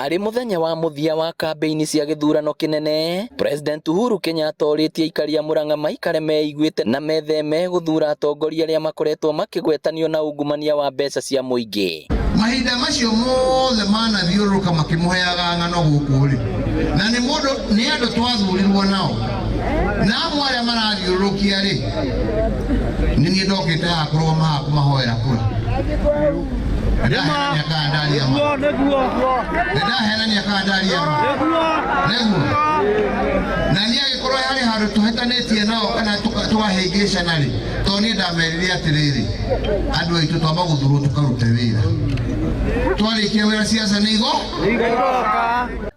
Arĩ mũthenya wa mũthia wa kambĩini cia gĩthurano kĩnene, President Uhuru Kenyatta orĩtie aikari a Murang'a maikare meiguĩte na metheme gũthura atongoria arĩa makoretwo makĩgwetanio na ungumania wa mbeca cia mũingĩ. Mahinda macio mothe manathiũrũrũka makĩmũheaga ng'ano gũkũ rĩ, na nĩ mũndũ nĩ andũ twathurirwo nao, na amwe arĩa marathiũrũrũkia rĩ, nĩ niĩ ndokĩte haha kũrũgama haha kũmahoera kura. Ndahenania kana ndaria ma? Ndahenania kana ndaria ma? Nĩguo. Na niĩ angĩkorwo harĩ handũ tũhĩtanĩtie nao kana tũkahĩngĩcana rĩ, tondũ niĩ ndamerire atĩrĩrĩ, andũ aitũ twamba gũthurwo tũkarute wĩra, twarĩkia wĩra siasa nĩ igo.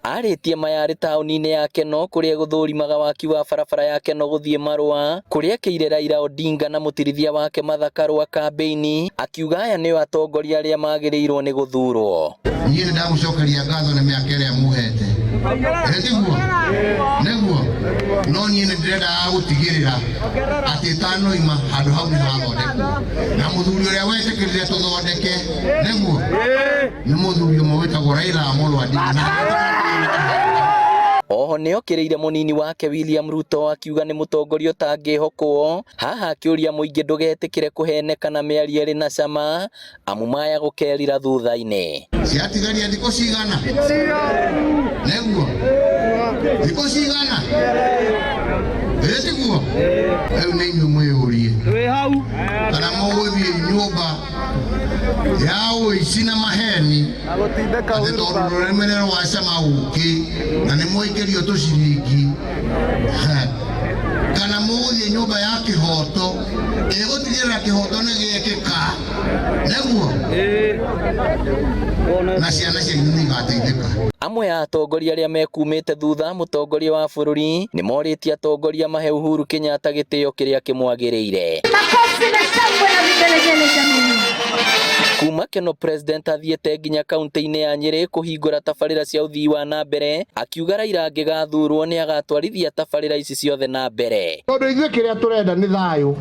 Arĩtie maya arĩ taũni-inĩ ya Keno kũrĩa gũthũrimaga waki wa barabara ya Keno gũthiĩ Marũa, kũrĩa ekĩire Raila Odinga na mũtirithia wake Martha Karua kambĩini, akiuga aya nĩo atongoria arĩa magĩrĩirwo nĩ gũthurwo. Niĩ nĩ ndamũcokeria ngatho nĩ mĩaka ĩrĩa mũhete. Ĩ tiguo? Nĩguo. No niĩ nĩ ndĩrendaga gũtigĩrĩra atĩ ĩtanoima handũ hau nĩ hathondekwo. Na mũthuri ũrĩa wetĩkĩrire tũthondeke, nĩguo, nĩ mũthuri ũmwe wĩtagwo Raila Amolo Odinga. Na Oho nĩokĩrĩire mũnini wake William Ruto akiuga nĩ mũtongoria ũtangĩhokwo, haha akĩũria mũingĩ ndũgetĩkĩre kũheneka na mĩario ĩrĩ na cama amu maya gũkerira thutha-inĩ. Ciatigaria thikũ cigana? Nĩguo. Thikũ cigana? Ĩ tiguo? Rĩu nĩ inyuĩ mwĩyũrie kana mũgũthiĩ nyũmba ya ũici na maheni atĩ tondũ rũrĩmĩ rwa cama ũkĩ na nĩ mwaikĩrio tũciringi, kana mũgũthiĩ nyũmba ya kĩhoto ĩgũtigĩrĩra kĩhoto nĩ gĩekĩka, nĩguo na ciana cianyu nĩ igateithĩka. Amwe a atongoria arĩa mekumĩte thutha mũtongoria wa bũrũri nĩ morĩtie atongoria mahe Uhuru Kenyatta gĩtĩo kĩrĩa kĩmwagĩrĩire. Makofi na shangwe na vigelegele jameni. Kuma Keno President athiĩte nginya kaunti-inĩ ya Nyĩrĩ kũhingũra tabarĩra cia ũthii wa na mbere, akiuga Raila angĩgathurwo nĩ agatwarithia tabarĩra ici ciothe na mbere. Tondũ ithuĩ kĩrĩa tũrenda nĩ thayũ,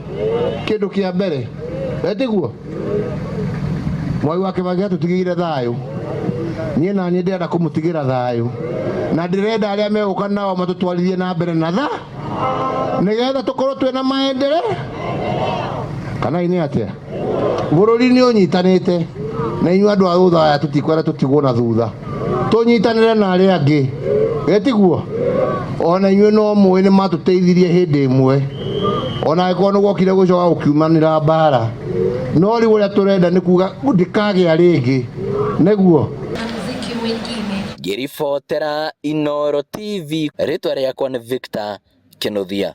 kĩndũ kĩa mbere. Etiguo? Mwai wa Kĩbakĩ atũtigĩire thayũ. Niĩ na niĩ ndĩrenda kũmũtigĩra thayũ. Na ndĩrenda arĩa megũka nao matũtwarithie na mbere na tha nĩgetha tũkorwo twĩna maendeleo. Kana nĩ atĩa? Bũrũri nĩ ũnyitanĩte na inyuĩ andũ a Othaya tũtikwenda tũtigwo na thutha. Tũnyitanĩre na arĩa angĩ. Ĩtiguo? Ona inyuĩ no mũĩ nĩ matũteithirie hĩndĩ ĩmwe. Ona angĩkorwo nĩ gwokire gũcoka gũkiumanĩra mbara. No rĩu ũrĩa tũrenda nĩ kuga ndĩkagĩa rĩngĩ. Nĩguo? Muziki wengine. Ngĩribotera Inooro TV, rĩtwa rĩakwa nĩ Victor Kĩnuthia.